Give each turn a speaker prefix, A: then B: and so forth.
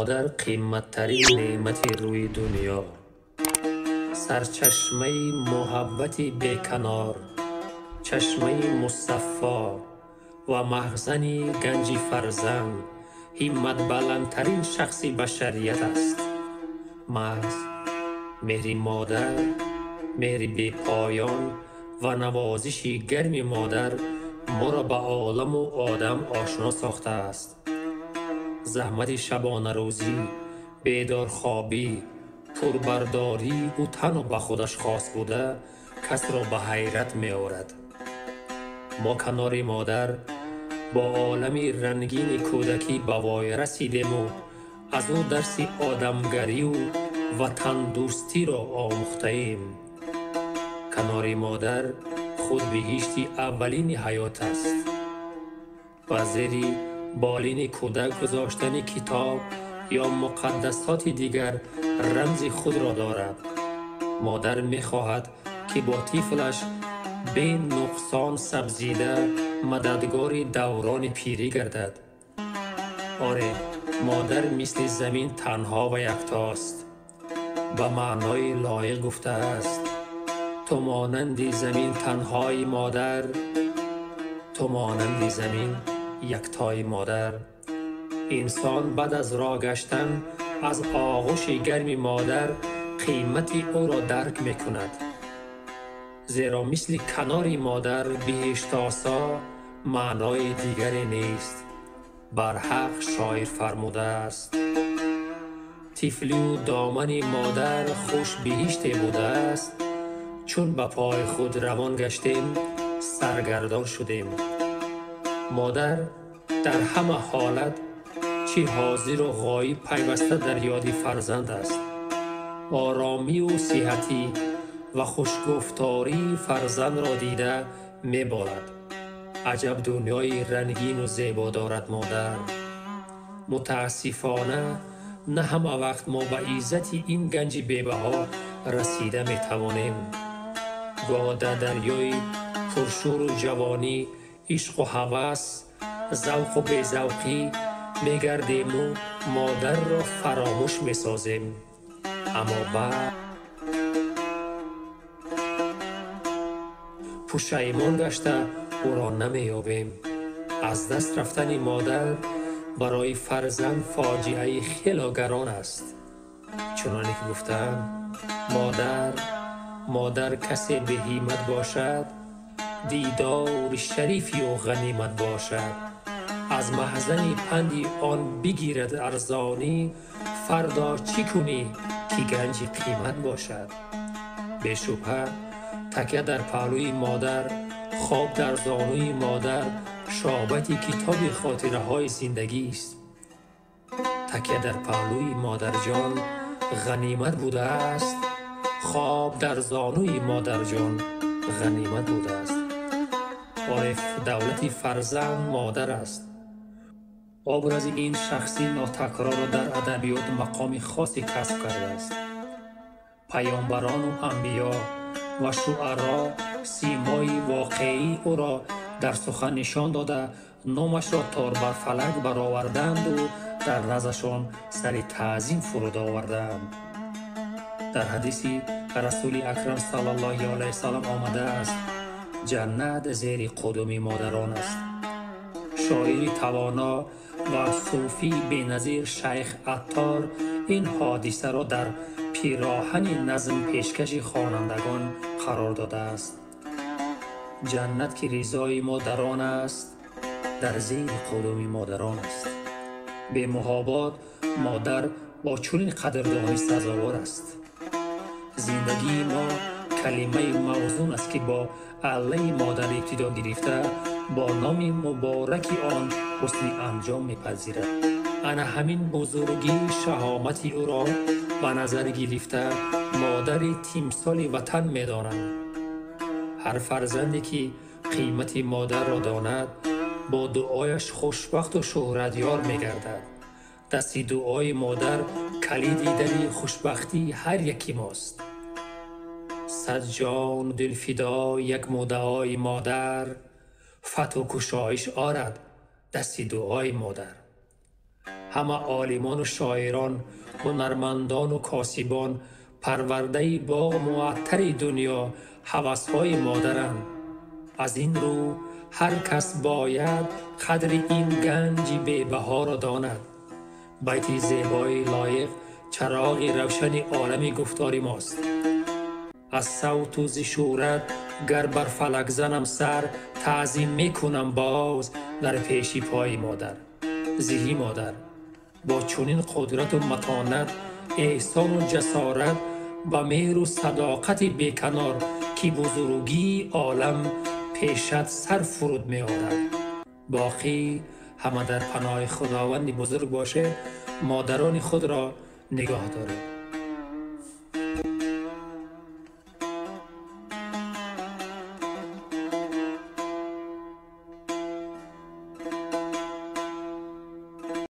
A: Модар қиматтарин неъмати рӯи дунё, сарчашмаи муҳаббати беканор, чашмаи мусаффо ва махзани ганҷи фарзанд, ҳимматбаландтарин шахси башарият аст. Маҳз меҳри модар, меҳри бепоён ва навозиши гарми модар моро ба оламу одам ошно сохтааст. Заҳмати шабонарӯзӣ, бедорхобӣ, пурбардории ӯ танҳо ба худаш хос буда, касро ба ҳайрат меорад. Мо канори модар бо олами рангини кӯдакӣ ба воя расидему аз ӯ дарси одамгарию ватандӯстиро омӯхтаем. Канори модар худ биҳишти аввалини ҳаёт аст. Ба зери болини кӯдак гузоштани китоб ё муқаддасоти дигар рамзи худро дорад. Модар мехоҳад, ки бо тифлаш бенуқсон сабзида мададгори даврони пирӣ гардад. Оре, модар мисли замин танҳо ва яктост. Ба маънои лоиқ гуфтааст: ту монанди замин танҳои модар, ту монанди замин яктои модар. Инсон баъд аз роҳ гаштан аз оғӯши гарми модар қимати ӯро дарк мекунад. Зеро мисли канори модар биҳиштосо маънои дигаре нест. Барҳақ шоир фармудааст: тифлию домани модар хуш биҳиште будааст, чун ба пои худ равон гаштем, саргардон шудем. Модар дар ҳама ҳолат, чӣ ҳозиру ғоиб, пайваста дар ёди фарзанд аст. Оромию сиҳатӣ ва хушгуфтории фарзандро дида меболад. Аҷаб дунёи рангину зебо дорад модар. Мутаассифона, на ҳама вақт мо ба иззати ин ганҷи бебаҳо расида метавонем. Гоҳ дар дарёи пуршӯру ҷавонӣ, ишқу ҳавас, завқу безавқӣ мегардему модарро фаромӯш месозем. Аммо баъд пушаймон гашта ӯро намеёбем. Аз даст рафтани модар барои фарзанд фоҷиаи хело гарон аст. Чуноне ки гуфтаанд, модар касе беҳиммат бошад, дидори шарифи ӯ ғанимат бошад. Аз маҳзани панди он бигирад арзонӣ, фардо чӣ кунӣ, ки ганҷи қимат бошад. Бешубҳа, такя дар паҳлӯи модар, хоб дар зонуи модар шобати китоби хотираҳои зиндагист. Такя дар паҳлӯи модарҷон ғанимат будааст, хоб дар зонуи модарҷон ғанимат будааст. Ориф давлати фарзанд модар аст. Образи ин шахси нотакрорро дар адабиёт мақоми хосе касб кардааст. Паёмбарону анбиё ва шуаро симои воқеии ӯро дар сухан нишон дода, номашро тор бар фалак бароварданду дар наздашон сари таъзим фуруд овардаанд. Дар ҳадиси Расули Акрам саллаллоҳу алайҳи васаллам омадааст: ҷаннат зери қудуми модарон аст. Шоири тавоно ва суфии беназир Шайх Аттор ин ҳодисаро дар пироҳани назм пешкаши хонандагон қарор додааст. Ҷаннат, ки ризои модарон аст, дар зери қудуми модарон аст. Бемуҳобот модар бо чунин қадрдонӣ сазовор аст. Зиндагии мо калимаи мавзун аст, ки бо аллаи модар ибтидо гирифта, бо номи мубораки он ҳусни анҷом мепазирад. Ана ҳамин бузургии шаҳомати ӯро ба назар гирифта, модари тимсоли ватан медонанд. Ҳар фарзанде, ки қимати модарро донад, бо дуояш хушбахту шӯҳратёр мегардад. Дасти дуои модар калиди дари хушбахтии ҳар яки мост. Сад ҷону дил фидо як муддаои модар, фатҳу кушоиш орад дасти дуои модар. Ҳама олимону шоирон, ҳунармандону косибон, парвардаи боғ муаттари дунё ҳавасҳои модаранд. Аз ин рӯ ҳар кас бояд қадри ин ганҷи бебаҳоро донад. Байти зебои лоиқ чароғи равшани олами гуфтори мост. Аз савту зи шӯрат гар бар фалак занам сар, таъзим мекунам боз дар пеши пои модар. Зиҳӣ модар бо чунин қудрату матонат, эҳсону ҷасорат, ба меҳру садоқати беканор, ки бузургии олам пешат сар фуруд меорад. Боқӣ ҳама дар паноҳи Худованди бузург бошед, модарони худро нигоҳ доред.